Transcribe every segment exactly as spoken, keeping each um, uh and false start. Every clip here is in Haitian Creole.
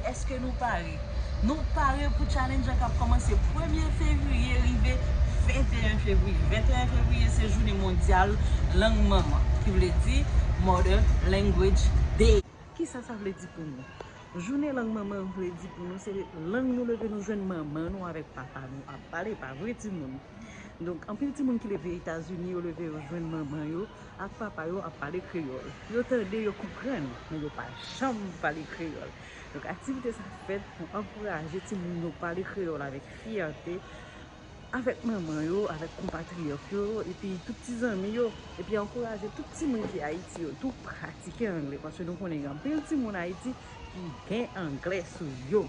Èske nou pare? Nou pare pou challenge la k ap kòmanse premye fevriye rive venteyen fevriye. Venteyen fevriye se jounen mondyal lang manman, ki vle di Mother Language Day. Kisa sa vle di pou nou? Jounen lang manman vle di pou nou, se lang nou leve nou jwenn manman nou avèk papa nou ap pale, pa vre timoun? Donk, anpil timoun ki leve Etazini, yo leve yo jwenn manman yo ak papa yo ap pale kreyòl. Yo tande, yo konprann, men yo pa janm pale kreyòl. Donk, aktivite sa fèt pou ankouraje timoun yo pale kreyòl avèk fyète, avèk manman yo, avèk konpatriyòt yo, epi tout ti zanmi yo, epi ankouraje tout timoun ki Ayiti yo tou pratike anglè, paske nou konnen gen anpil timoun Ayiti ki gen anglè sou yo.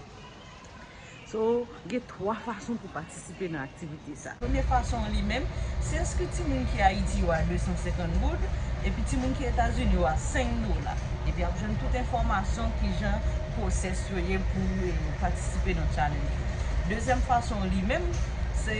So, gen twa fason pou patisipe nan aktivite sa. Premye fason an li menm, se enskri timoun ki Ayiti yo a de san senkant goud, epi timoun ki Etazini yo a senk dola. Epi ap jwenn tout enfòmasyon kijan pwosès yo ye pou, eh, patisipe nan challenge yo. Dezyèm fason an li menm, se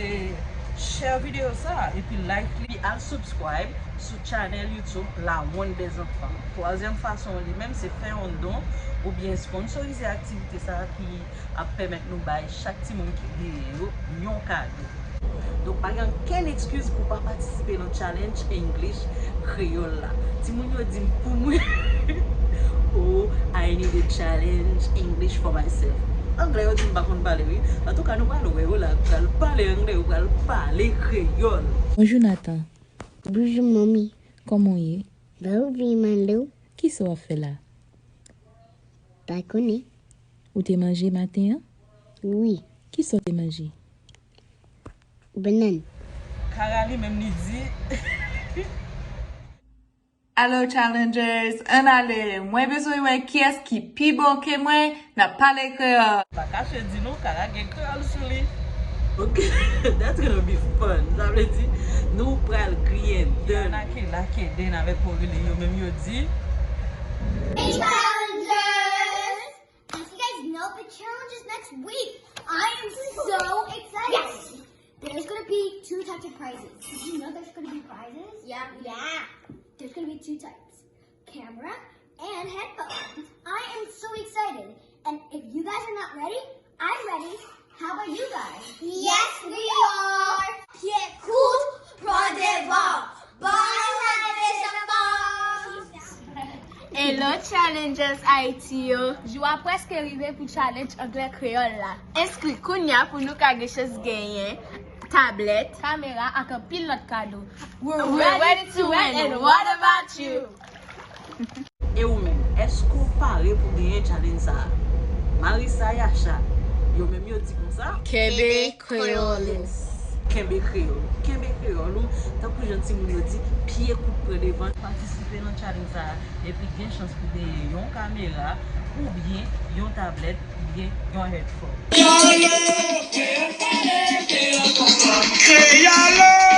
share videyo sa a, epi like li, al subscribe sou channel YouTube La Ronde des Enfants. Twazyèm fason an li menm, se fè yon don oubyen sponsorize aktivite sa a ki ap pèmèt nou bay chak timoun ki genyen yo yon kado. Donk, pa gen okenn eskiz pou pa patisipe nan challenge English kreyòl la. Timoun yo di m pou mwen, "Oh, I need a challenge English for myself." Anglè yo di m pa konn pale, wi. Antouka, nou pral wè yo la, yo pral pale anglè, yo pral pale kreyòl. Bonjou, Nathan. Bonjou, manmi. Kòman w ye? Ba ou byen, manlo. Kisa w ap fè la? Pa konnen. Ou te manje maten an? Wi. Kisa w te manje? Bannann. Kara li menm li di. Alo, challengers, ann ale. Mwen bezwen wè kiyès ki pi bon ke mwen nan pale kreyòl. Pa kache di nou, Kara gen kreyòl sou li. Ok, that's gonna be fun. Sa vle di, nou pral griyen. Yana, Kela, Keden avèk Aurélie, yo menm yo di. Hey, challengers! As you guys know, the challenge is next week. I am so excited. Yes! There's gonna be two types of prizes. Did you know there's gonna be prizes? Yeah. Yeah. There's gonna be two types. Camera and headphones. I am so excited. And if you guys are not ready, I'm ready. How about you guys? Yes, we are. Pye kout, pran devan. Bon, Hello, Challengers Haiti yo. Jou a prèske rive pou challenge anglè kreyòl la. Enskri kounya pou nou ka gen chans genyen tablèt, kamera ak anpil lòt kado. We're ready to win, and what about you? E ou menm, èske w pare pou genyen challenge sa a? Marissa Yacha, yo menm yo di konsa. Kenbe kreyòl ou. Kenbe kreyòl. Kenbe kreyòl ou. Tankou jan timoun yo di, pye kout pran devan. Patisipe nan challenge sa a, epi gen chans pou genyen yon kamera, oubyen yon tablèt, oubyen yon headphone. Kreyòl!